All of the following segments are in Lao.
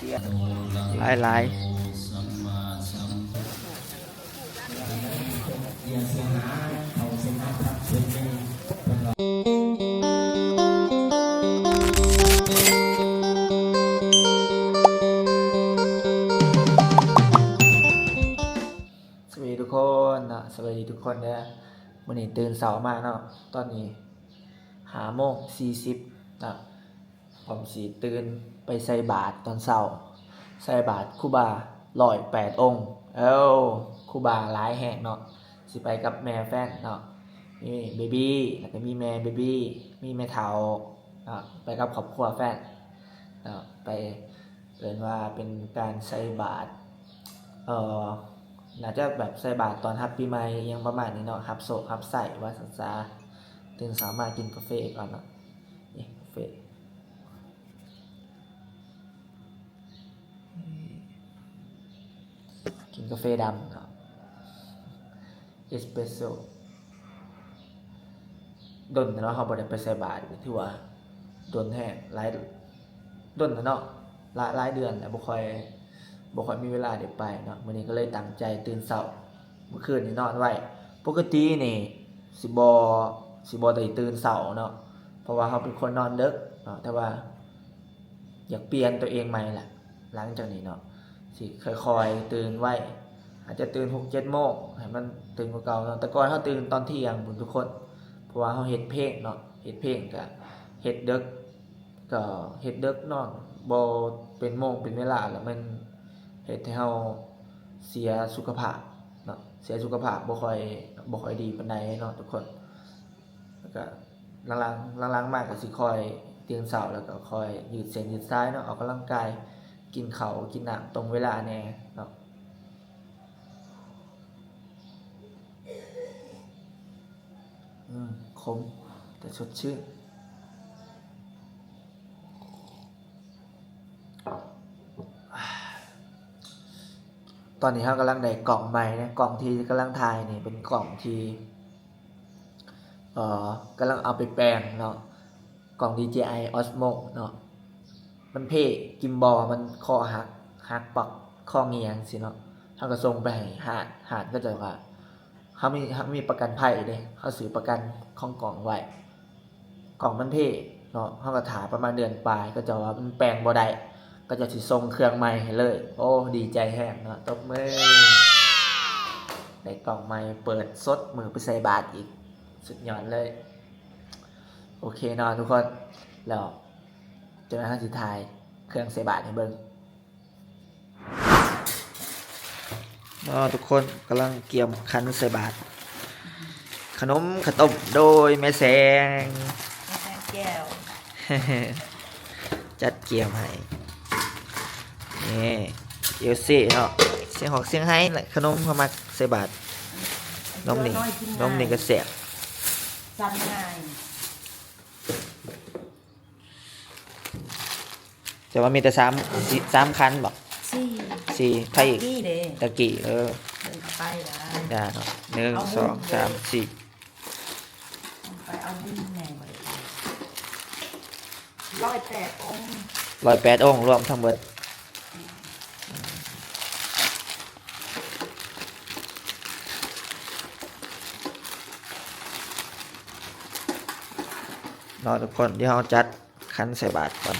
ຫຼາຍໆ. ສະບາຍດີທຸກຄົນເນາະ ສະບາຍດີທຸກຄົນເດີ. ມື້ນີ້ຕື່ນເຊົ້າມາເນາະ ຕອນນີ້ຫ້າໂມງສີ່ສິບເນາະ. ພ້ອມຊິຕື່ນໄປໃສ່ບາດຕອນເຊົ້າ ໃສ່ບາດຄູບາຮ້ອຍແປດອົງ. ເອີ ຄູບາຫຼາຍແຮງເນາະ ຊິໄປກັບແມ່ແຟນເນາະ ມີເບບີ ແລ້ວກໍມີແມ່ເບບີ ມີແມ່ເຖົ້າເນາະ ໄປກັບຄອບຄົວແຟນເນາະ ໄປ ເອີ້ນວ່າເປັນການໃສ່ບາດ ເອີ ໜ້າຈະແບບໃສ່ບາດຕອນຮັບປີໃໝ່ ອີ່ຫຍັງປະມານນີ້ເນາະ ຮັບໂຊກຮັບໄຊວ່າຊັ້ນຊະ. ຕື່ນເຊົ້າມາກິນກາເຟກ່ອນເນາະ ນີ້ກາເຟ ກິນກາເຟດຳເນາະ ເອສເປຣສໂຊ. ດົນແລ້ວເນາະ ເຮົາບໍ່ໄດ້ໄປໃສ່ບາດ ຖືວ່າດົນແຮງ ຫຼາຍ ດົນແລ້ວເນາະ ຫຼາຍ ຫຼາຍເດືອນແລ້ວ ບໍ່ຄ່ອຍ ບໍ່ຄ່ອຍມີເວລາໄດ້ໄປເນາະ. ມື້ນີ້ກໍເລີຍຕັ້ງໃຈຕື່ນເຊົ້າ ມື້ຄືນນີ້ນອນໄວ. ປົກກະຕິນີ້ຊິບໍ່ ຊິບໍ່ໄດ້ຕື່ນເຊົ້າເນາະ ເພາະວ່າເຮົາເປັນຄົນນອນເດິກເນາະ ແຕ່ວ່າ ຢາກປ່ຽນຕົວເອງໃໝ່ລະ ຫຼັງຈາກນີ້ເນາະ ຊິຄ່ອຍໆຕື່ນໄວ ອາດຈະຕື່ນຫົກເຈັດໂມງ ໃຫ້ມັນຕື່ນກວ່າເກົ່າເນາະ. ແຕ່ກ່ອນເຮົາຕື່ນຕອນທ່ຽງພຸ້ນທຸກຄົນ ເພາະວ່າເຮົາເຮັດເພງເນາະ ເຮັດເພງກະເຮັດເດິກ ກະເຮັດເດິກ ນອນບໍ່ເປັນໂມງເປັນເວລາ ລະມັນເຮັດໃຫ້ເຮົາເສຍສຸຂະພາບເນາະ ເສຍສຸຂະພາບບໍ່ຄ່ອຍ ບໍ່ຄ່ອຍດີປານໃດເນາະທຸກຄົນ. ແລ້ວກະຫຼັງໆ ຫຼັງໆມາກະຊິຄ່ອຍຕື່ນເຊົ້າ ແລ້ວກະຄ່ອຍຍືດເສັ້ນຍືດສາຍເນາະ ອອກກຳລັງກາຍ ກິນເຂົ້າກິນນ້ຳຕົງເວລາແດ່ເນາະ. ອືມ ຂົມແຕ່ສົດຊື່ນ. ຕອນນີ້ເຮົາກຳລັງໄດ້ກ້ອງໃໝ່ເນາະ ກ້ອງທີ່ກຳລັງຖ່າຍນີ້ເປັນກ້ອງທີ່ ເອີ ກຳລັງເອົາໄປແປງເນາະ ກ້ອງ ດີເຈໄອ Osmo ເນາະ ມັນເພ ກິມບອລມັນຂໍ້ຫັກ ຫັກປອກ ຂໍ້ຫຍັງຊີ້ເນາະ ເຮົາກໍສົ່ງໄປໃຫ້ຮ້ານ ຮ້ານເຂົາເຈົ້າກໍ ເຮົາມີ ເຮົາມີປະກັນໄພເດ້ ເຮົາຊື້ປະກັນຂອງກ້ອງໄວ້ ກ້ອງມັນເພເນາະ ເຮົາກໍຖ້າປະມານເດືອນປາຍ ເຂົາເຈົ້າວ່າມັນແປງບໍ່ໄດ້ ເຂົາເຈົ້າຊິສົ່ງເຄື່ອງໃໝ່ໃຫ້ເລີຍ. ໂອ້ ດີໃຈແຮງເນາະ ຕົບມື ໄດ້ກ້ອງໃໝ່ ເປີດສົດມື້ໄປໃສ່ບາດອີກ ສຸດຍອດເລີຍ. ໂອເຄເນາະທຸກຄົນ ແລ້ວຈັ່ງໃດເຮົາຊິຖ່າຍເຄື່ອງໃສ່ບາດໃຫ້ເບິ່ງ. ເນາະ ທຸກຄົນກຳລັງກຽມຂັນໃສ່ບາດ ຂະໜົມຂະຕົ້ມໂດຍແມ່ແສງ ແມ່ແສງແກ້ວ ຈັດກຽມໃຫ້ ນີ້ ເອວເຊເນາະ ສຽງຮອກສຽງໄຫ້ແຫຼະ ຂະໜົມເຮົາມັກໃສ່ບາດ ນົມນີ້ ນົມນີ້ກໍແຊບ ຈຳງ່າຍ. ແຕ່ວ່າມີແຕ່ສາມ ສາມຄັນບໍ? ສີ່ ສີ່ ໃຜອີກ? ຕະກີ້ເດ້ ຕະກີ້ ເອີ ເດີນເຂົ້າໄປໄດ້ ໄດ້ເນາະ ໜຶ່ງ ສອງ ສາມ ສີ່ ໄປເອົາບຸນແດ່ ຮ້ອຍແປດອົງ ຮ້ອຍແປດອົງ ລວມທັງເບິດ. ເນາະທຸກຄົນ ດຽວເຮົາຈັດຂັນໃສ່ບາດກ່ອນ.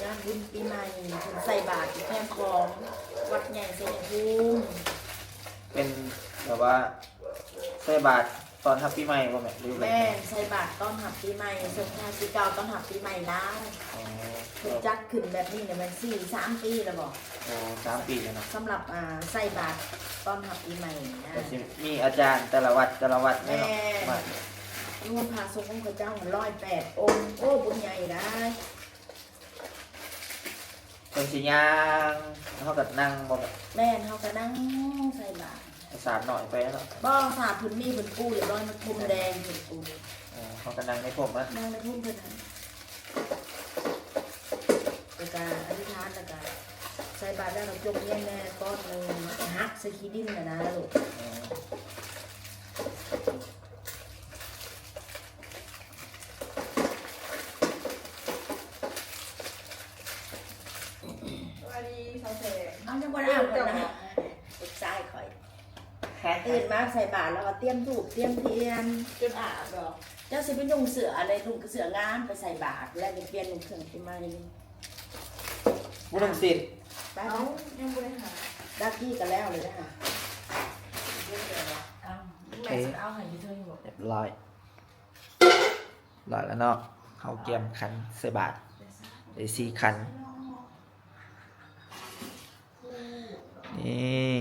ງານບຸນປີໃໝ່ ເພິ່ນໃສ່ບາດຢູ່ແຄມຂອງ ວັດໃຫຍ່ໄຊຍະພູມ ເປັນແບບວ່າໃສ່ບາດ ຕອນຮັບປີໃໝ່ບໍ່ແມ່ນ ຫຼືແບບໃດ? ແມ່ນ ໃສ່ບາດຕ້ອນຮັບປີໃໝ່ ສົ່ງທ້າຍປີເກົ່າ ຕ້ອນຮັບປີໃໝ່ລາວ. ອໍ ເພິ່ນຈັດຂຶ້ນແບບນີ້ນີ້ແມ່ນສີ່ ສາມປີແລ້ວບໍ່? ໂອ້ ສາມປີແລ້ວເນາະ. ສຳລັບ ອ່າ ໃສ່ບາດຕ້ອນຮັບປີໃໝ່ນີ້ນະ ກໍຊິມີອາຈານແຕ່ລະວັດ ແຕ່ລະວັດແມ່ນເນາະ. ແມ່ນ ມາ ໂອ້ ພະສົງຂອງເຂົາເຈົ້າຮ້ອຍແປດອົງ ໂອ້ ບຸນໃຫຍ່ຫຼາຍ. ເພິ່ນຊິຍ່າງ ເຮົາກໍນັ່ງບໍ່? ແມ່ນ ເຮົາກໍນັ່ງໃສ່ບາດ. ສາດໜ້ອຍໄປເນາະ. ບໍ່ ສາດເພິ່ນມີ ເພິ່ນປູຮຽບຮ້ອຍ ມັນພົມແດງ ເພິ່ນປູ. ອໍ ເຮົາກໍນັ່ງໃນພົມນະ? ນັ່ງໃນພົມເພິ່ນຫັ້ນ ແລ້ວກໍອະທິຖານ ແລ້ວກໍໃສ່ບາດແລ້ວກໍຈົກຮຽນແດ່ຕອນໜຶ່ງ ແລ້ວກໍຫັກໃສ່ຂີ້ດິນຫັ້ນນະລູກ. ອໍ. ສະບາຍດີສາວແສງ. ເອົາ ຍັງບໍ່ໄດ້ອາບນ້ຳນະ ລູກຊາຍຂ້ອຍ. ຕື່ນມາໃສ່ບາດແລ້ວກໍຕຽມທູບຕຽມທຽນ ຈົນອາບດອກ. ເຈົ້າຊິໄປນຸ່ງເສື້ອອັນໃດ ນຸ່ງເສື້ອງາມໄປໃສ່ບາດ ແລ້ວໄປປ່ຽນນຸ່ງເຄື່ອງປີໃໝ່. ບໍ່ຕ້ອງສິດ. ໄປ ເອົ້າ ຍັງບໍ່ໄດ້ຫາ. ດາກີ້ກໍແລ້ວເລີຍເດ້ຫາ. ເອົ້າ ແມ່ຊິເອົາໃຫ້ຢູ່ເທິງບໍ່? ຮຽບຮ້ອຍ. ລອດແລ້ວເນາະ ເຮົາກຽມຂັນໃສ່ບາດໄດ້ສີ່ຂັນ. ນີ້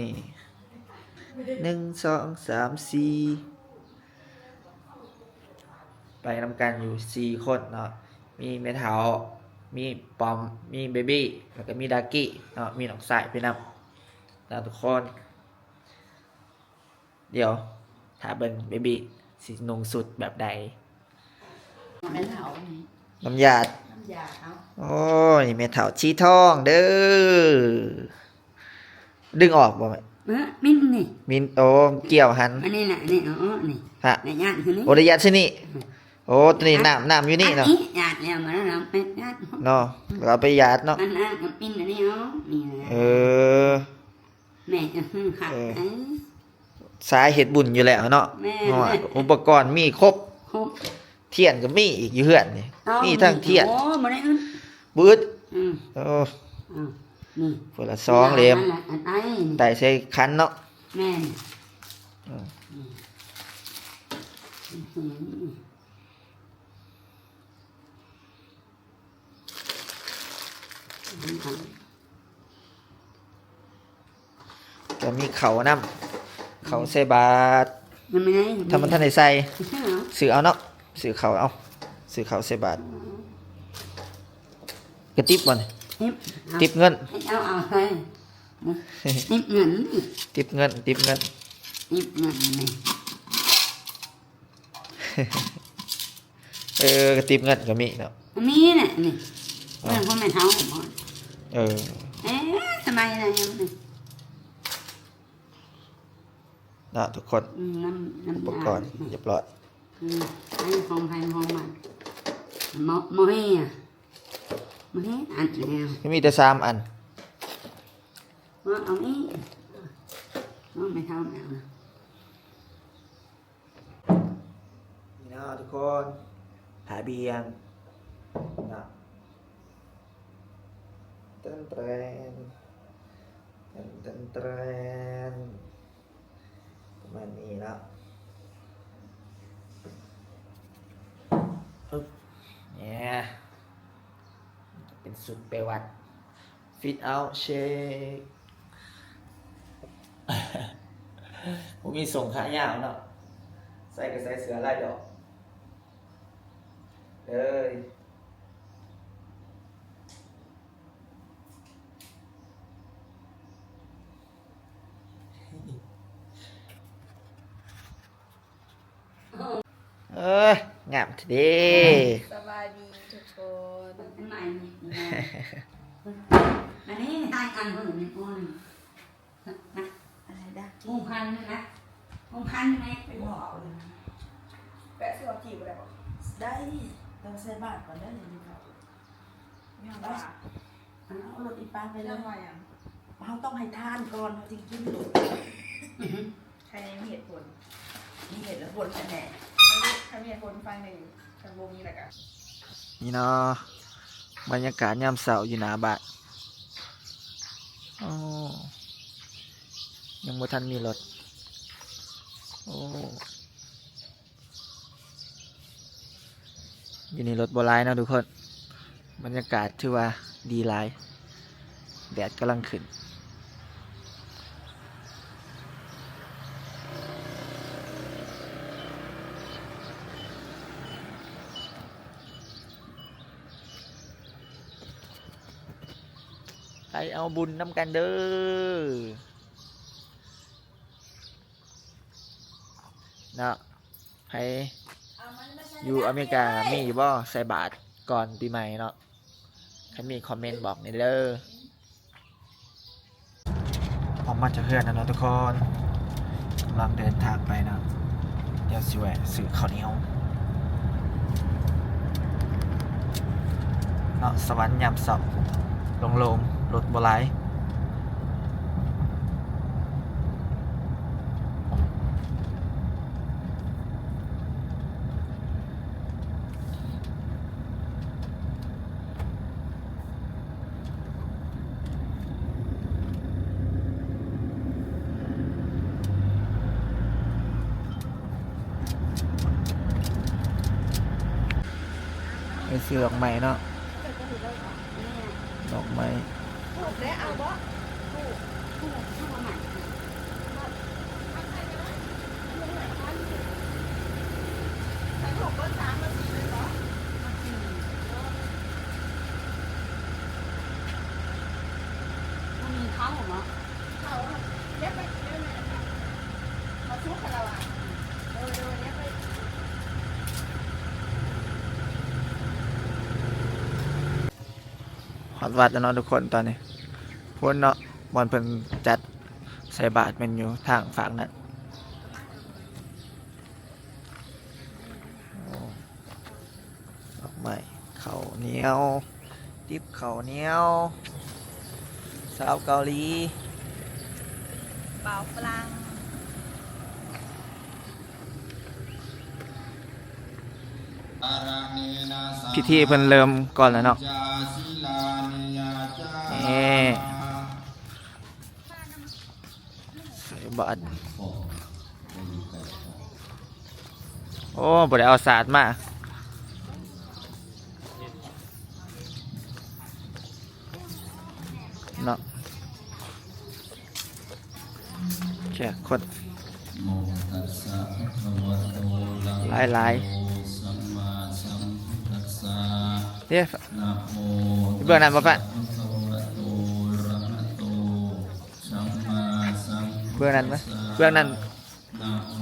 ໜຶ່ງ ສອງ ສາມ ສີ່ ໄປນຳກັນຢູ່ສີ່ຄົນເນາະ. ມີແມ່ເຖົ້າ ມີປອມ ມີເບບີ້ ແລ້ວກໍມີດາກີ້ເນາະ ມີນ້ອງຊາຍໄປນຳເນາະທຸກຄົນ. ດຽວຖ້າເບິ່ງເບບີ້ຊິນຸ່ງຊຸດແບບໃດ. ແມ່ເຖົ້າ ນ້ຳຢາດ ນ້ຳຢາດເອົາ. ໂອ້ຍ ແມ່ເຖົ້າສີທອງເດີ. ດຶງອອກບໍ່ແມ່? ເອີ ມິນນີ້ ມິນ ໂອ້ ກ່ຽວຫັ້ນ. ອັນນີ້ນະ ອັນນີ້ ອໍ ນີ້ ຮະ ໄດ້ຢາດຄືນີ້. ໂອ້ ໄດ້ຢາດຊະນີ້. ອືມ ໂອ້ ຕົວນີ້ ອັນ ນ້ຳ ນ້ຳຢູ່ນີ້ເນາະ. ອັນນີ້ຢາດແລ້ວ ມາແລ້ວ ແມ່ນຢາດເນາະ ແລ້ວເອົາໄປຢາດເນາະ. ອັນນັ້ນກໍປິ່ນອັນນີ້ເນາະ ນີ້ນະ. ເອີ ແມ່ນ ອື ຄັກ ເອີ ເອີ ສາຍເຮັດບຸນຢູ່ແລ້ວເນາະ. ແມ່ນ ເພາະວ່າອຸປະກອນມີຄົບ ຄົບ ທຽນກໍມີອີກຢູ່ເຮືອນນີ້. ເອົ້າ ມີທັງທຽນ ໂອ້ ບໍ່ໄດ້ອຶດ ບໍ່ອຶດ. ອື ໂອ້ ອື ນີ້ ຄົນລະສອງເຫຼັ້ມ ອັນໃດ ໄດ້ໃສ່ຂັນເນາະ. ແມ່ນ ອື ອື ກໍມີເຂົ້ານຳ ເຂົ້າໃສ່ບາດ. ຍັງບໍ່ໄດ້ ຖ້າມັນທັນໄດ້ໃສ່ ຊື້ເອົາ ຊື້ເອົາເນາະ ຊື້ເຂົ້າເອົາ ຊື້ເຂົ້າໃສ່ບາດ. ກະຕິບບໍ່ນີ້? ຕິບ ຕິບເງິນ ເອົາ ເອົາໃສ່ ຕິບເງິນ ຕິບເງິນ ຕິບເງິນ ຕິບເງິນນີ້. ເອີ ກະຕິບເງິນກໍມີເນາະ ມີແຫຼະນີ້. ເອີ ເງິນຂອງແມ່ເຖົ້າ. ເອີ ເອີ ສະບາຍນະ ເນາະທຸກຄົນ. ອືມ ນ້ຳ ນ້ຳ ອຸປະກອນ ຢາດ ຮຽບຮ້ອຍ. ອືມ ອັນນີ້ຂອງໃຜຂອງມັນ ໝໍ້ ໝໍ້ແຮງ ໝໍ້ແຮງອັນດຽວ ມີແຕ່ສາມອັນ. ເອົາອີກ ເອົາ ແມ່ເຖົ້າເອົາ. ນີ້ເນາະທຸກຄົນ ຜ້າບ່ຽງເນາະ ເຕັນແຕນ ເຕັນແຕນ ປະມານນີ້ເນາະ. ອຶບ ແຫມ ເປັນຊຸດໄປວັດ. Fit out check ບໍ່ມີສົ້ງຂາຍາວເນາະ ໃສ່ກໍໃສ່ເສື້ອລາຍດອກເລີຍ. ເອີ ງາມແທ້ເດ. ສະບາຍດີທຸກຄົນ. ອັນໃໝ່ນີ້ນະ ອັນນີ້ໃຫ້ອັນໜຶ່ງນີ້ ອັນໃດດາ ຫົກພັນນະ ຫົກພັນແມ່ນບໍ່ ແປະຊື້ເອົາຈີບບໍ່ໄດ້ບໍ່? ໄດ້ ແຕ່ວ່າໃສ່ບາດກ່ອນເດີ. ຍັງວ່າ ເອົາລົດອີປ້າໄປເລີຍ. ເຮົາຕ້ອງໃຫ້ທານກ່ອນ ເຮົາຈຶ່ງກິນລູກ. ໃຄມີເຫດຜົນ ມີເຫດແລະຜົນແນ່ໆ. ໃຄມີເຫດຜົນຟັງແນ່ຢູ່ ຄັນບໍ່ມີລະກະ ນີ້ເນາະ ບັນຍາກາດຍາມເຊົ້າຢູ່ໜ້າບ້ານ. ໂອ້ ຍັງບໍ່ທັນມີລົດ. ໂອ້ ຢູ່ນີ້ລົດບໍ່ຫຼາຍເນາະທຸກຄົນ, ບັນຍາກາດຖືວ່າດີຫຼາຍ, ແດດກຳລັງຂຶ້ນ. ໄປເອົາບຸນນຳກັນເດີເນາະ. ໃຜຢູ່ອາເມລິກາມີຢູ່ບໍ່ ໃສ່ບາດກ່ອນປີໃໝ່ເນາະ? ຄັນມີຄອມເມັນບອກແດ່ເດີ. ອອກມາຈາກເຮືອນແລ້ວເນາະທຸກຄົນ, ກຳລັງເດີນທາງໄປເນາະ. ດຽວຊິແວະຊື້ເຂົ້າໜຽວເນາະ. ສະຫວັນຍາມເຊົ້າ ໂລ່ງໆ, ລົດບໍ່ຫຼາຍ. ໄປຊື້ດອກໄມ້ເນາະ, ດອກໄມ້. ຮອດວັດແລ້ວເນາະທຸກຄົນ, ຕອນນີ້ພຸ້ນເນາະ ບ່ອນເພິ່ນຈັດໃສ່ບາດແມ່ນຢູ່ທາງຟາກນັ້ນ. ໂອ້ ດອກໄມ້, ເຂົ້າໜຽວ, ຕິບເຂົ້າໜຽວ, ຊາວເກົາຫຼີ, ບ່າວຝຣັ່ງ. ພິທີເພິ່ນເລີ່ມກ່ອນແລ້ວເນາະ. ນີ້ ໃສ່ບາດ. ໂອ້ ບໍ່ໄດ້ເອົາສາດມາເນາະ. ແຂກຄົນຫຼາຍໆ. ເດ້ ເບື້ອງນັ້ນບໍ່ ແຟນ? ເບື້ອງນັ້ນນະ ເບື້ອງນັ້ນ. ນະໂມ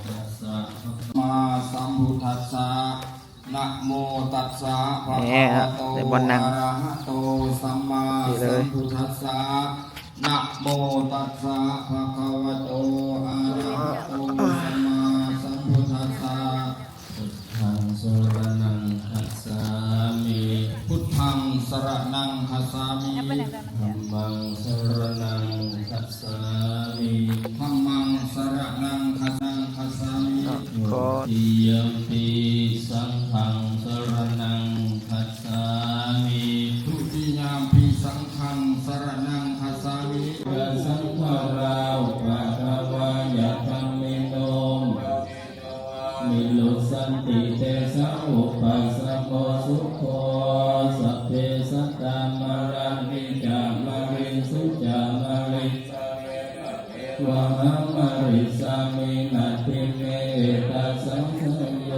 ຕັດສະ ສຳມາສຳພຸດທັດສະ ນະໂມຕັດສະ ພະຄະວະໂຕ ອະລະຫະໂຕ ສຳມາສຳພຸດທັດສະ ນະໂມຕັດສະ ພະຄະວະໂຕ ອະລະຫະໂຕ ສຳມາສຳພຸດທັດສະ. ພຸດທັງສະຣະນັງຄັດສາມິ ພຸດທັງສະຣະນັງຄັດສາມິ. ທຳມັງສະຣະນັງຄັດສາມິ ທຳມັງສະຣະນັງຄັດສາມິ. ທຸຕິຍຳປິສັງຄັງສະຣະນັງຄັດສາມິ ທຸຕິຍຳປິສັງຄັງສະຣະນັງຄັດສາມິ. ສັງຄາຣາອຸປະຖະວາຍະທຳມິໂນ ນິລຸດສັນຕິເຕສາ ອຸປະສະໂມສຸໂຂ. ສັບເພສັດຕາ ມະລະ ນີຈະ ມະລິງ ສຸຈະ ມະລິງ ສະເວ ມະເທ ວະຫັງ ມະລິສາມິ ນັດຖິ ເມ ເອຕະ ສັງ ສະໂຍ.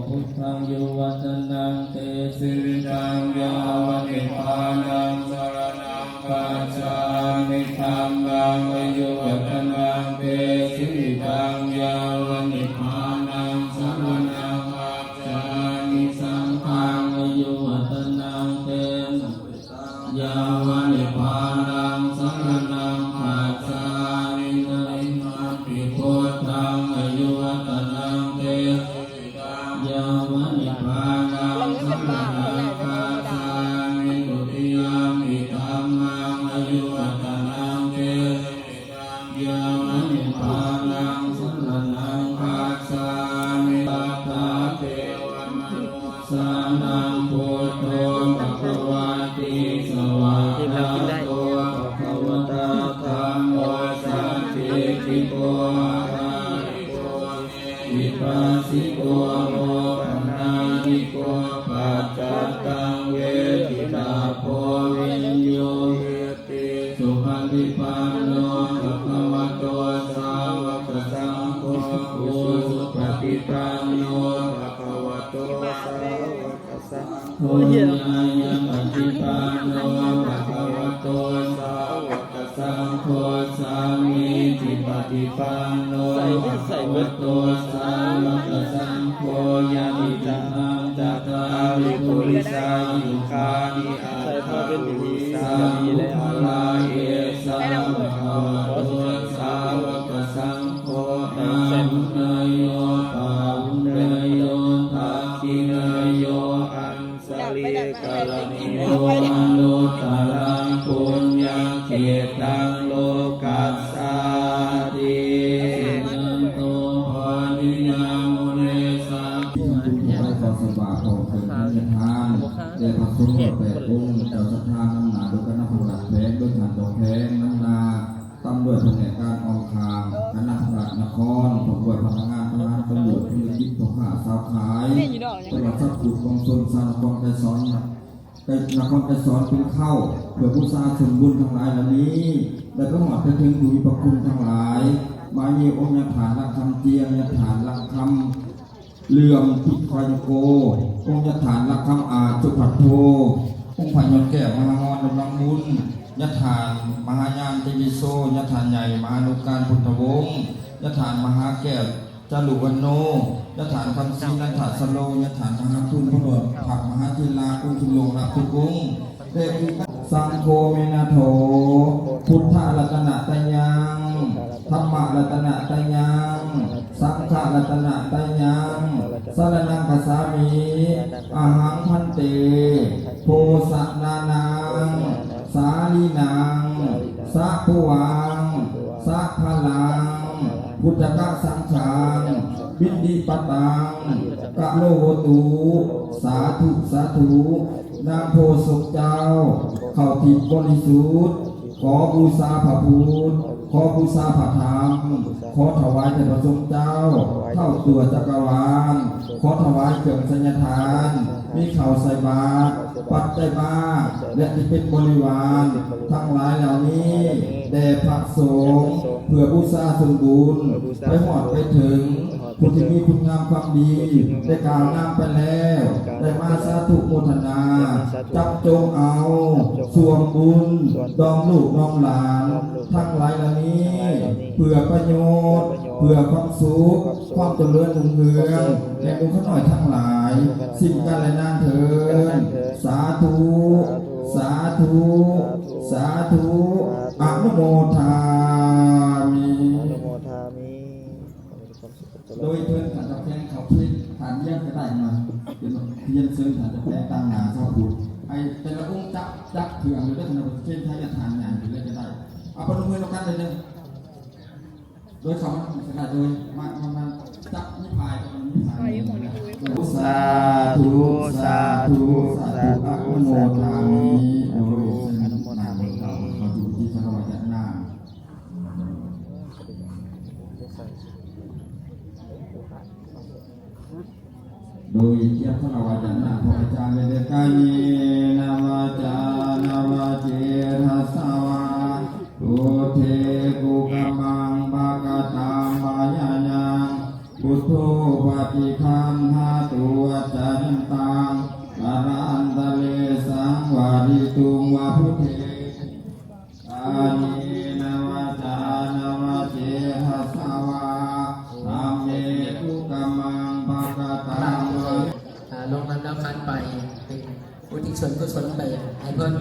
ພຸດທັງ ອາຍຸ ວັດທະນັງ ເຕ ຊີວິຕັງ ຍາວະ ນິບພານັງ ສະຣະນັງ ຄັດສາມິ. ທຳມັງ ອາຍຸ ວັດທະນັງ ເຕ ຊີວິຕັງ ຍາວະ ນິບພານັງ ສະຣະນັງ ຄັດສາມິ. ສັງຄັງ ອາຍຸ ວັດທະນັງ ເຕ ຍາວະ ນິບພານັງ ສະຣະນັງ ຄັດສາມິ. ຕະລິຍຳປິ ພຸດທັງ ອາຍຸ ວັດທະນັງ ເຕ ຍາວະ ນິບພານັງ ສະຣະນັງ ຄັດສາມິ. ທຸຕິຍຳປິ ທຳມັງ ອາຍຸ ວັດທະນັງ ເຕ ຍາວະ ນິບພານັງ ສະຣະນັງ ຄັດສາມິ. ສັດທາ ເທວະ ມະນຸ ສານັງ ພຸດໂທ ພະຄະວາຕິ ສະວາກຂາໂຕ ພະຄະວະຕາ ທຳໂມ ສັນທິດຖິໂກ ອາກາລິໂກ ເຕ Hipassiko opanayiko paccattaṃ veditabbo viññūhī ti. Supaṭipanno bhagavato sāvakasaṅgho, ujupaṭipanno bhagavato sāvakasaṅgho, ñāyapaṭipanno bhagavato sāvakasaṅgho, sāmīcipaṭipanno bhagavato sāvakasaṅgho, yadidaṃ cattāri purisayugāni aṭṭha purisapuggalā, esa bhagavato sāvakasaṅgho, āhuneyyo pāhuneyyo dakkhiṇeyyo añjalikaraṇīyo anuttaraṃ puññakkhettaṃ lokassāti. Suṇantu bhonto yā mune sagga ທີ່ທຳບຸນຖວາຍຕໍ່ສະບາຂອງເຄື່ອງທຳທານ ແດ່ພະສົງຮ້ອຍແປດອົງ ເຈົ້າສັດທານຳໜ້າໂດຍຄະນະພະລັດແຂວງ ໂດຍທ່ານເຈົ້າແຂວງນຳໜ້າ ຕາມດ້ວຍພະແນກການອ້ອມຂ້າງ ຄະນະພະລັດນະຄອນ ພ້ອມດ້ວຍພະນັກງານທະຫານ ຕຳຫຼວດ ທຸລະກິດ ພໍ່ຄ້າຊາວຂາຍ ຕະຫຼອດສັດຜູ້ປະກອບການ ຊາວນະຄອນໄກສອນ ນະຄອນໄກສອນເປັນເຄົ້າ ເພື່ອບູຊາສ່ວນບຸນທັງຫຼາຍເຫຼົ່ານີ້ ໄດ້ໄປຮອດໄປເຖິງຜູ້ມີພະຄຸນທັງຫຼາຍ ມາມີອົງຍາທ່ານຫຼັກຄຳຈຽງ ຍາທ່ານຫຼັກຄຳ ເຫຼື່ອມທິພະຍະໂກ, ອົງຍາທ່ານຫຼັກຄຳອາດ ສຸພັດໂທ, ອົງພະຍອດແກ້ວມະຫາງອນ ດຳລັງບຸນ, ຍາທ່ານມະຫາຍານ ເຕວິໂຊ, ຍາທ່ານໃຫຍ່ມະຫານຸການ ພຸດທະວົງ, ຍາທ່ານມະຫາແກ້ວ ຈາລຸວັນໂນ, ຍາທ່ານຄຳສີ ນັນທະສະໂລ, ຍາທ່ານມະຫາຄູນ ພະດອນ ພັກມະຫາເຖລາ ອົງຄຸນລົງຮັບທຸກອົງ. ແລະ ສັງໂຄເມນະໂຖ ພຸດທະລັດຕະນະຕະຍັງ ທຳມະລັດຕະນະຕະຍັງ ສັງຄະລັດຕະນະຕະຍັງ ສະລະນັງຄັດສາມິ ອະຫັງພັນເຕ ໂພຊະນານັງ ສາລີນັງ ສະພູວັງ ສະພະລັງ ພຸດທະກະສັງຄັງ ບິນດິປະຕັງ ກະໂລໂຫຕຸ ສາທຸ ສາທຸ. ນາງໂພສົກເຈົ້າ ເຂົ້າທິບບໍລິສຸດ ຂໍບູຊາພະພຸດ ຂໍບູຊາພະທຳ ຂໍຖວາຍແດ່ພະສົງເຈົ້າ ເທົ່າຕົວຈັກກະວານ ຂໍຖວາຍເຄື່ອງໄສຍະທານ ມີເຂົ້າໃສ່ບາດ ປັດໄຈມາ ແລະ ທີ່ເປັນບໍລິວານທັງຫຼາຍເຫຼົ່ານີ້ ແດ່ພະສົງ ເພື່ອບູຊາສ່ວນບຸນ ໄປຮອດໄປເຖິງ ຜູ້ທີ່ມີຄຸນງາມຄວາມດີ ໄດ້ກ່າວນາມໄປແລ້ວ ໄດ້ມາສາທຸໂມທະນາ ຈັບຈົງເອົາສ່ວນບຸນ ດອມລູກດອມຫຼານ ທັງຫຼາຍເຫຼົ່ານີ້ ເພື່ອປະໂຫຍດ ເພື່ອຄວາມສຸກ ຄວາມຈະເລີນຮຸ່ງເຮືອງ ແກ່ໝູ່ຂ້ານ້ອຍທັງຫຼາຍ ສິ້ນການແລະນານເທີນ. ສາທຸ ສາທຸ ສາທຸ ອະນຸໂມທາມິ. ໂດຍເຊີນທ່ານເຈົ້າແຂວງເຂົ້າເຂດທ່ານວຽງກໍໄດ້ມາ ຮຽນເຊີນທ່ານເຈົ້າແຂວງຕາງໜ້າຊາວພຸດ ໃຫ້ແຕ່ລະອົງຈັບ ຈັບເຄື່ອງຢູ່ເດີ ທ່ານເຈົ້າແຂວງໄທ ທ່ານໃຫຍ່ຢູ່ເລີຍກໍໄດ້ ເອົາປະນົມມືນຳກັນເດີ ໂດຍເຂົ້າມາກໍໄດ້ ໂດຍມາ ມາ ມາຈັບມີພາຍ ມີພາຍ ສາທຸ ສາທຸ ສາທຸ ອະນຸໂມທາມິ ໂດຍເຊີນນາງເຈົ້າເຂົ້າສູ່ພິທີຄາລະວະຍະນາມ. ໂດຍກຽດຄາລະວະຍະນາມ ພະອາຈານ ເວເດກາເຍນະວາຈານະວາເຈຕະສະວາ ພຸດເທກຸກຳມັງ ພະຄະຕັງ ພະຍາຍັງ ພຸດໂທ ປະຕິຄັນຫະຕຸ ອາຈາຍັນຕັງ ກາລັນຕະເລ ສັງວາດິຕຸງ ວາພຸດເທ ກາເຍນະວາຈານະວາເຈຕະສະວາ ທຳເມຕຸກຳມັງ ພະຄະຕັງ ອາ ລົງນຳດາວຂັນໄປ ເປັນອຸທິດສ່ວນກຸສົນໄປໃຫ້ເພິ່ນ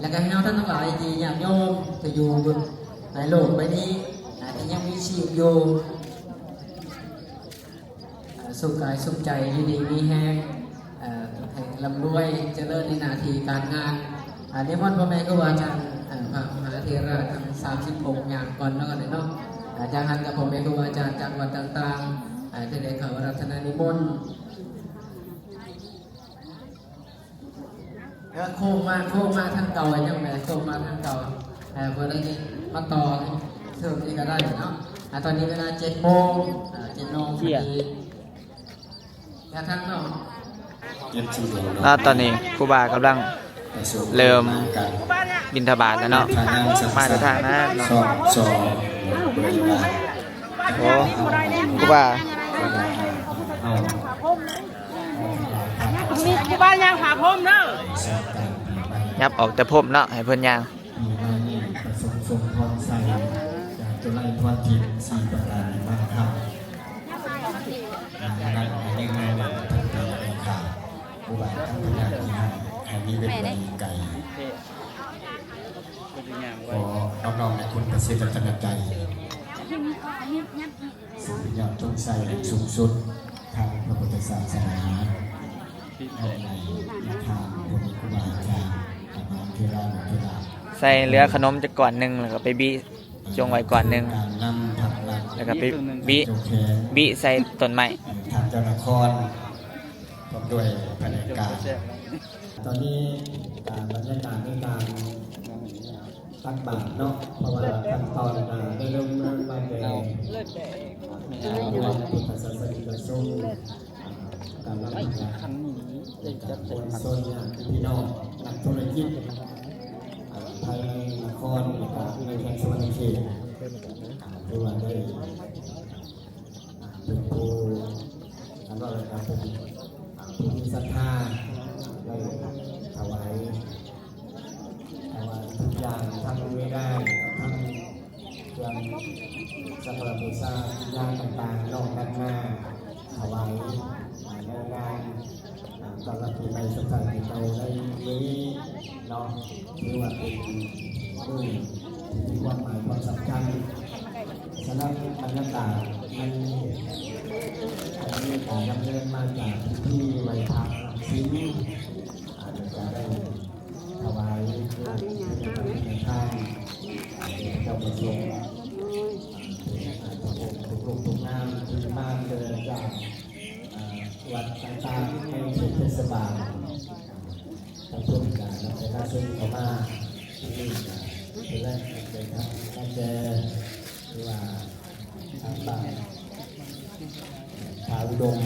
ແລະ ກໍໃຫ້ເຮົາທ່ານທັງຫຼາຍທີ່ຍາດໂຍມທີ່ຢູ່ໃນໂລກໃບນີ້ ອາ ທີ່ຍັງມີຊີວິດຢູ່ ເອີ ສຸກກາຍສຸກໃຈ ຢູ່ດີມີແຮງ ເອີ ໃຫ້ລ່ຳລວຍຈະເລີນໃນໜ້າທີ່ການງານ. ອາ ນິມົນພໍ່ແມ່ຄູບາອາຈານ ເອີ ພະມະຫາເຖລະທັງສາມສິບອົງຍ່າງກ່ອນເນາະ ເນາະ. ອາ ຈາກຫັ້ນກໍພໍ່ແມ່ຄູບາອາຈານຈາກວັດຕ່າງໆ ອາ ທີ່ໄດ້ເຂົ້າອາລາທະນານິມົນ. ເອີ ໂຄ້ງມາ ໂຄ້ງມາທາງເກົ່າ ຍັງແມ່ນໂຄ້ງມາທາງເກົ່າ ເອີ ບໍ່ໄດ້ມາຕໍ່ເສີມນີ້ກໍໄດ້ເນາະ. ອ່າ ຕອນນີ້ເວລາເຈັດໂມງ ອ່າ ເຈັດໂມງພໍດີ ແລ້ວທາງເຮົາ ເຈັດໂມງ ແລ້ວຕອນນີ້ຄູບາກຳລັງເລີ່ມບິນທະບາດແລ້ວເນາະ ມາແຕ່ທາງນັ້ນເນາະ ໂອ້ ຄູບາ ມີຄູບາຍ່າງຫາພົມເດີ ຫຍັບອອກແຕ່ພົມເນາະ ໃຫ້ເພິ່ນຍ່າງ. ປີໃໝ່ນີ້ປະສົມສົມພອນໄຊ ຈາກຈຸໄລພອນທິບ ສີ່ປະການ ມາຄຳ ອາຍຸວັນນະ ທັງປີໃນຂ້າ ຜູ້ວ່າທັງພະຍາທິໃຫ້ມີເວັນໄກ ຂໍນ້ອມນ້ອມໃນຄຸນພະສີລັດຕະນະໄຕ ສຸດຍອດຊົງໄຊອັນສູງສຸດທາງພະພຸດທະສາສະໜາ ໃຫ້ນຳທາງພະຄູບາອາຈານ ອາມາເທລານຸເທລາ ໃສ່ເຫຼືອຂະໜົມຈັກກ້ອນໜຶ່ງ ແລ້ວກໍໄປບິ ຈົ່ງໄວ້ກ້ອນໜຶ່ງ ການນຳພັກລັດ ແລ້ວກໍໄປບິ ເຈົ້າແຂວງ ບິໃສ່ຕົ້ນໄມ້ ທ່ານເຈົ້ານະຄອນ ພ້ອມດ້ວຍພະແນກການ ຕອນນີ້ ອ່າ ບັນຍາກາດໃນການ ຕັກບາດເນາະ ເພາະວ່າຂັ້ນຕອນກະໄດ້ເລີ່ມມາແຕ່ ອ່າ ດວງພຸດທະສາສະນິກະຊົນ ອ່າ ກຳລັງ ແລະກະມວນຊົນ ຍາດພີ່ນ້ອງ ນັກທຸລະກິດ ອ່າ ພາຍໃນນະຄອນ ແລະກະໃນແຂວງສະຫວັນນະເຂດ ອ່າ ຖືວ່າໄດ້ ອ່າ ເປັນຜູ້ ອັນວ່າເປັນ ອ່າ ຜູ້ມີສັດທາ ໄດ້ຖວາຍ ຖວາຍທຸກຢ່າງ ທັງເວລາ ທັງເຄື່ອງສັກກາລະບູຊາ ສິ່ງຢ່າງຕ່າງໆ ນ້ອມນຳມາຖວາຍ ອ່າ ໃນງານ ອ່າ ຕ້ອນຮັບປີໃໝ່ ສົ່ງທ້າຍປີເກົ່າໃນມື້ນີ້ເນາະ ຖືວ່າເປັນມື້ທີ່ມີຄວາມໝາຍຄວາມສຳຄັນ. ສະນັ້ນບັນຍາກາດມັນ ອັນນີ້ການດຳເນີນມາຈາກພິທີໄຫວ້ພະຮັບສິນ ອາດຈະໄດ້ຖວາຍເພື່ອເປັນທານ ອາ ເຈົ້າປະສົງ ອາ ທຸກໆ ທຸກນາມທີ່ມາເດີຈາກ ອ່າ ວັດຕ່າງໆ ໃນເຂດເທດສະບານ ທາງເພິ່ນກະນຳໄປລາເຊັນເຂົ້າມາ ທີ່ນີ້ກະເປັນແລງໃຈທາງນາແຈ ຫຼືວ່າທາງບ້ານທ່າອຸດົມ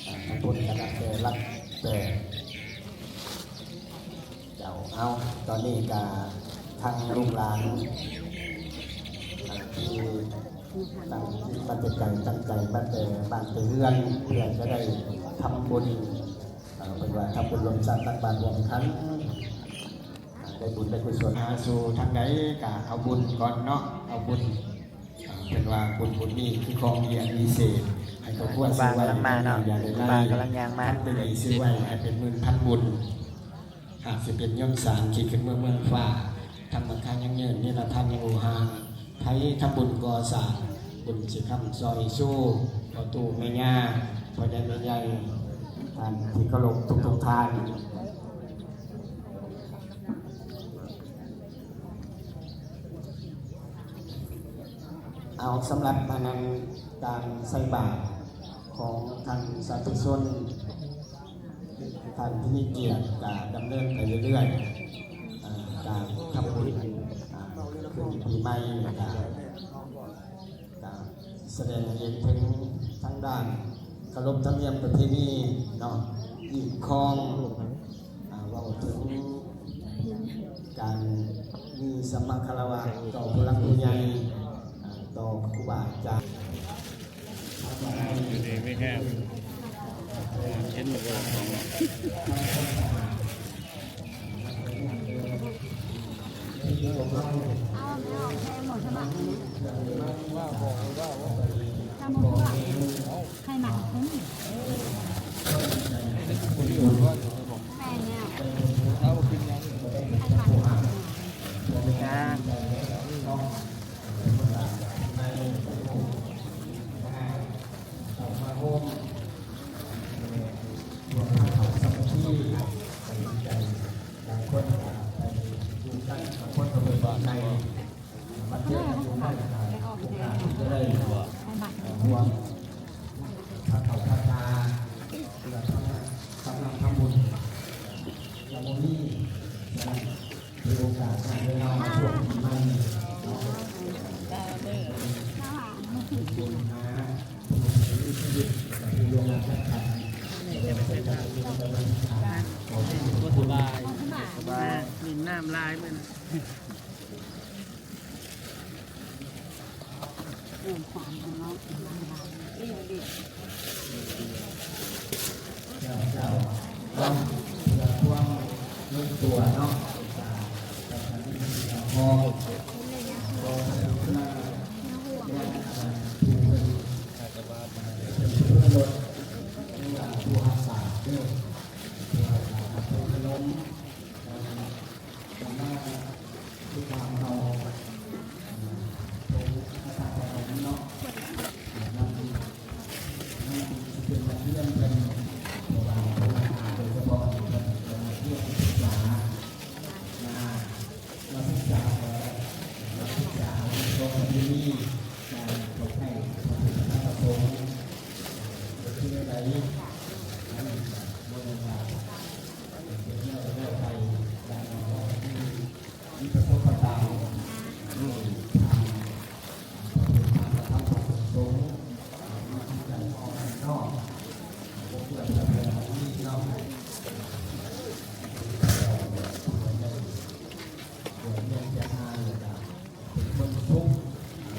ອ່າ ທາງເພິ່ນກະນຳໄປລັກແປ ເຈົ້າ ເອົາ ຕອນນີ້ກະທາງລູກຫຼານ ອ່າ ທີ່ຕັ້ງຈິດຕັ້ງໃຈ ຕັ້ງໃຈມາແຕ່ບ້ານແຕ່ເຮືອນ ເພື່ອຈະໄດ້ທຳບຸນ ເອີ ເພິ່ນວ່າທຳບຸນຮ່ວມຊາດ ຕັກບາດຮ່ວມຂັນ ອ່າ ໄດ້ບຸນໄດ້ກຸສົນ ຫາສູ່ທາງໃດກະເອົາບຸນກ່ອນເນາະ ເອົາບຸນ ອ່າ ເພິ່ນວ່າບຸນ ບຸນນີ້ຄືຂອງວິເສດ ໃຫ້ຄອບຄົວຊື້ໄວ້ ຢ່າໄດ້ໄລ່ ທຳແຕ່ດີຊື້ໄວ້ໃຫ້ເປັນໝື່ນພັນບຸນ. ຫາກຊິເປັນຍົນສານຂີ່ຂຶ້ນເມືອເມືອງຟ້າ ທັງບັງຄາຍັງເຍີນນິລະພັນຍັງໂອຮານ ໃຜທຳບຸນກໍ່ສ້າງ ບຸນຊິຄ້ຳຊອຍຊູ່ ພໍ່ຕູ້ແມ່ຍ່າ ພໍ່ໃຫຍ່ແມ່ໃຫຍ່ ທ່ານທີ່ເຄົາລົບທຸກໆທ່ານ. ເອົາ ສຳລັບອັນນັ້ນ ການໃສ່ບາດຂອງທ່ານສາທຸຊົນ ທ່ານທີ່ມີກຽດກະດຳເນີນໄປເລື້ອຍໆ ເອີ ການທຳບຸນ ອ່າ ຂຶ້ນປີໃໝ່ ກະ ກະສະແດງໃຫ້ເຫັນເຖິງທາງດ້ານເຄົາລົບທຳນຽມປະເພນີເນາະ ຮີດຄອງ ອ່າ ເວົ້າເຖິງການມີສຳມາຄາລະວະຕໍ່ຜູ້ຫຼັກຜູ້ໃຫຍ່ ອ່າ ຕໍ່ຄູບາອາຈານ. ຢູ່ດີມີແຮງ ເຫັນບໍ່ ຖືໂອກາດໃນເວລາຊ່ວງປີໃໝ່ນີ້ເນາະ ກະ ນ້ຳລາຍເບິ່ງ ເຈົ້າ ເຈົ້າ ເນາະ ເພື່ອຄວາມລົງຕົວເນາະ ການຈັດການເງິນການທອງ ກໍສະຫຼຸບມາຍັງ ອັນ ຜູ້ເພິ່ນ ເປັນຜູ້ເພິ່ນລົດ ຫຼືວ່າຜູ້ຮັບບາດເດີ ຜູ້ຮັບບາດ ຮັບຂະໜົມ ມາຕິດຕາມເຮົາ ເອີ ໂຕກະຕາຂອງເຮົາເນາະ ມັນ ມັນຊິເປັນບັດຮຽນເພິ່ນ ເພາະວ່າເພິ່ນມາ ໂດຍສະເພາະເພິ່ນມາຮຽນສຶກສາ ມາ ມາສຶກສາ ເອີ ມາສຶກສາເລື່ອງຂອງປະເພນີ ການເຂົ້າໃຈພະພຸດທະທຳມະສົງ ເອີ ເປັນຈັ່ງໃດ ອັນນີ້ກໍບໍ່ແມ່ນວ່າ ເຮັດແລ້ວກໍແລ້ວໄປ ຢ່າງນ້ອຍກໍມີປະສົບປະການ ເອີ ທາງ ເອີ ທາງພະທຳພະສົງ ເອີ ມີການອອກນອກ ບໍ່ເຊື່ອເທື່ອໃດເນາະ ເອີ ເປັນຄົນທີ່ທຸກ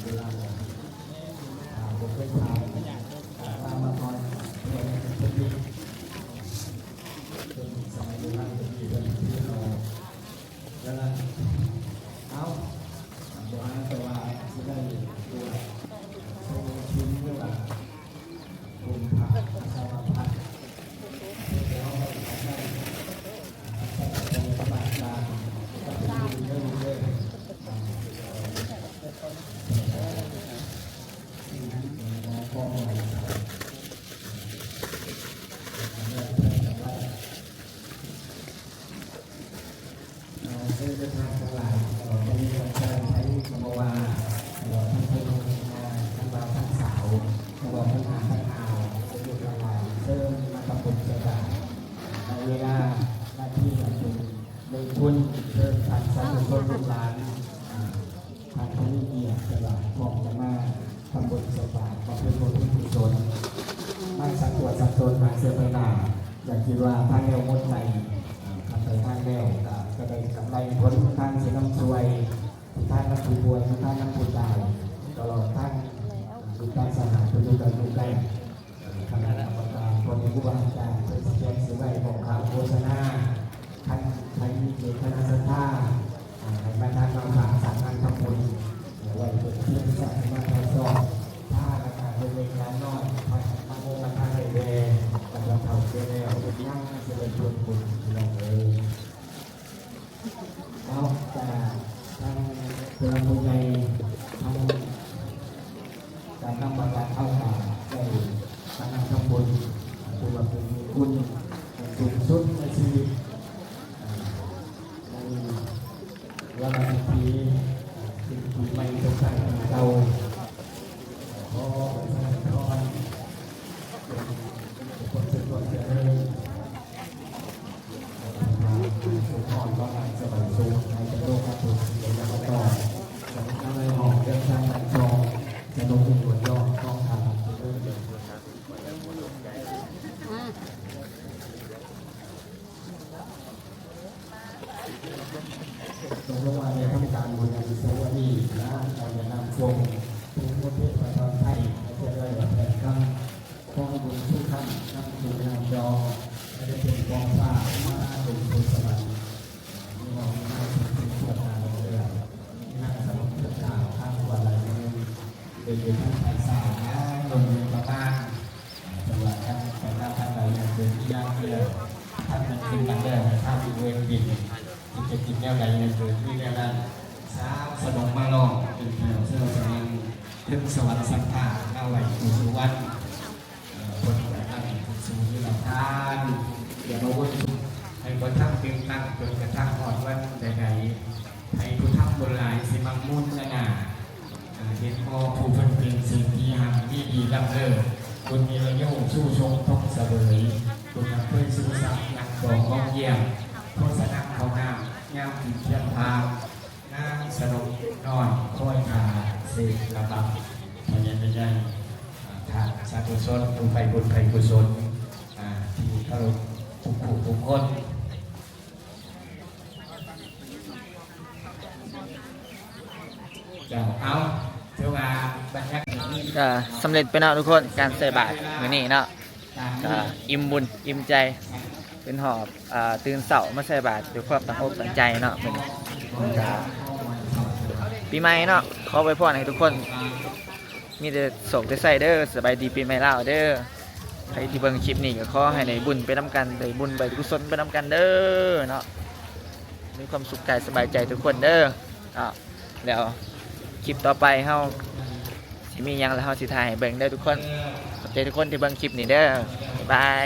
ເວລາ ເອີ ບໍ່ເຄີຍຜ່ານ ເອີ ມາກ່ອນ ເພື່ອເປັນຄົນດີ ເປັນສະໄໝໂບຮານເປັນທີ່ເພິ່ນເຮັດເອົາ ແລ້ວນັ້ນ ເອົ້າ ບໍ່ຫາ ແຕ່ວ່າຊິໄດ້ບວດ ເອີ ຊົງຊຸນ ຫຼືວ່າ ບຸນພາ ອາສາມາພັດ ເພື່ອເຮົາໄດ້ເຂົ້າໃຈ ເອີ ໃສ່ໃຈຄວາມສະບາຍໃຈ ເປັນບຸນເດີລູກເດີ ເອີ ຂອບໃຈ ເຊີນເດີນທາງທັງຫຼາຍ ເອີ ບໍ່ມີການໃຊ້ໃຜກໍບໍ່ວ່າ ເອີ ທັງຜູ້ ທັງ ເອີ ທັງບ່າວທັງສາວ ບໍ່ວ່າທັງອາທັງອາວ ເຊີນລູກຫຼານເຊີນມາທຳບຸນໃສ່ບາດ ໃນເວລານາທີອັນເປັນມຸງຄຸນ ເຊີນທ່ານສາທຸຊົນລູກຫຼານ ເອີ ທ່ານຜູ້ມີກຽດ ເພິ່ນວ່າພ້ອມຈະມາທຳບຸນໃສ່ບາດ ບຳເພັນບຸນເພັນກຸສົນ ມາສັກຕົວສັກຕົນ ມາເຊື່ອໄປໜ້າ ຢ່າຄິດວ່າທານແລ້ວໝົດໄປ ເອີ ຄັນໄປທານແລ້ວກໍຈະໄດ້ກຳໄລຜົນທານຊິນຳຊ່ວຍ ຜູ້ທານນຳຜູ້ປ່ວຍ ຜູ້ທານນຳຜູ້ຕາຍ ຕະຫຼອດທັງ ເອີ ລູກຫຼານສະຫາຍ ເພິ່ນຢູ່ໄກຢູ່ໃກ້ ເອີ ຄະນະກຳມະການ ພໍ່ແມ່ຄູບາອາຈານ ເພິ່ນຊິຂຽນຊື່ໄວ້ ບອກຂ່າວໂຄສະນາ ຄັນໃຜມີເຈດຕະນາສັດທາ ອ່າ ໃຫ້ມາທາງມາຝາກສາງງານທຳບຸນ ເອີ ໄວ້ເພື່ອເພື່ອທີ່ຈະໃຫ້ມາຖ່າຍທອດ ພາລະການເລັກໆນ້ອຍໆ ໃຫ້ມາໂຮມມາທານໄດ້ແດ່ ກັບເຖົ້າແກ່ແລ້ວ ຍັງຊິໄດ້ຜົນບຸນ ພີ່ນ້ອງເອີຍ. ເນາະ ຈາກທາງຜູ້ຫຼັກຜູ້ໃຫຍ່ ທາງການນຳພາເຮົາກະໄດ້ມານັ່ງທຳບຸນ ຖືວ່າເປັນບຸນສູງສຸດໃນຊີວິດ ໃນວັນອາທິດ ເປັນປີໃໝ່ສົງທ້າຍປີເກົ່າ ຂໍອວຍພອນ ເປັນ ເປັນຄວາມສຸກຄວາມຈະເລີນ ໃຫ້ມີຄວາມສຸກຄວາມສະບາຍສຸກ ໃຫ້ເປັນໂລກກະທຸກ ໃນນາມຂອງ ໃນຫ້ອງເດີນທາງບ້ານຊ່ອງ ສະໜຸກມ່ວນຍ້ອນ ຂອງທ່ານເລີນ ຕົກລົງມາໃນທຳການບຸນອັນວິເສດນີ້ນະ ການນຳຊົມຜູ້ໝູ່ເທບປະທານໄທ ໃຫ້ເຈະເລີນແຜ່ນຄຳ ຂອງບຸນສຸຄຳ ນຳສູ່ນຳຈອງ ໃຫ້ໄດ້ເປັນກອງຟ້າມາລົງສູ່ສະຫວັນ ມີນ້ອງນາງເປັນຕົວກາງເລື່ອງ ນາງສະໜົມເຈົ້າ ທາງຄວາມຫຼາຍມື ໂດຍຢູ່ທາງຝ່າຍຊ້າຍ ນາງນົນເພັນປະມານ ອ່າ ເພິ່ນວ່າ ຄັນໄປມາທາງໃດ ຍັງເດີນມີຍາມເດີ ຄັນມັນຂຶ້ນມາແລ້ວ ໃຫ້ພາໄປເວີນບິນ ຊິໄປກິນແນວໃດ ຍັງເດີນມີແນວນັ້ນ ສາວສະໜົມມາລອງ ເປັນແຖວແຊວສະຫວັນ ເຖິງສະຫວັນສັກຜ້າ ມາໄຫວ້ປູ່ສຸວັນ ເອີ ເພິ່ນກໍຕັ້ງຂຶ້ນສູ່ນິລັນທານ ຢ່າມາວົນ ໃຫ້ບໍ່ທັນເປັນຕັ້ງ ຈົນກະທັ້ງຮອດວັນໃດໆ ໃຜຜູ້ທຳບຸນຫຼາຍ ຊິມັກມູນນະນາ ເອີ ເຫັນບໍ່ ຜູ້ເພິ່ນເປັນເສດຖີຮັ່ງມີດີລ້ຳເລີ ບຸນມີອາຍຸ ຊູ່ຊົງທົງສະເຫວີຍ ບຸນນຳເຄີຍຊູສັກ ຍັງກອງມອງຢ້ຽມ ໂຄສະນາເຂົ້ານ້ຳ ຍາມກິນທຽນທານ ນາງສະໜົມນ້ອຍ ຄອຍທ່າເສດລະບຳ ພະຍານໃຫຍ່ ອ່າ ທ່ານສາທຸຊົນ ຜູ້ໃຝ່ບຸນໃຝ່ກຸສົນ ອ່າ ທີ່ເຄົາລົບທຸກຜູ້ທຸກຄົນ. ເອົາ ຖືວ່າບັນຍາກາດນີ້ ກໍສຳເລັດໄປເນາະທຸກຄົນ ການໃສ່ບາດມື້ນີ້ເນາະ ກໍອີ່ມບຸນອີ່ມໃຈ ເປັນຮອບ ອ່າ ຕື່ນເຊົ້າມາໃສ່ບາດດ້ວຍຄວາມຕັ້ງອົກຕັ້ງໃຈເນາະ ເປັນ ກໍປີໃໝ່ເນາະ ຂໍອວຍພອນໃຫ້ທຸກຄົນ ມີແຕ່ໂຊກແຕ່ໄຊເດີ ສະບາຍດີປີໃໝ່ລາວເດີ ໃຜທີ່ເບິ່ງຄລິບນີ້ກໍຂໍໃຫ້ໄດ້ບຸນໄປນຳກັນ ໄດ້ບຸນໄດ້ກຸສົນໄປນຳກັນເດີເນາະ ມີຄວາມສຸກກາຍສະບາຍໃຈທຸກຄົນເດີເນາະ ແລ້ວຄລິບຕໍ່ໄປເຮົາຊິມີຫຍັງ ແລ້ວເຮົາຊິຖ່າຍໃຫ້ເບິ່ງເດີທຸກຄົນ ຂອບໃຈທຸກຄົນທີ່ເບິ່ງຄລິບນີ້ເດີ ບາຍບາຍ.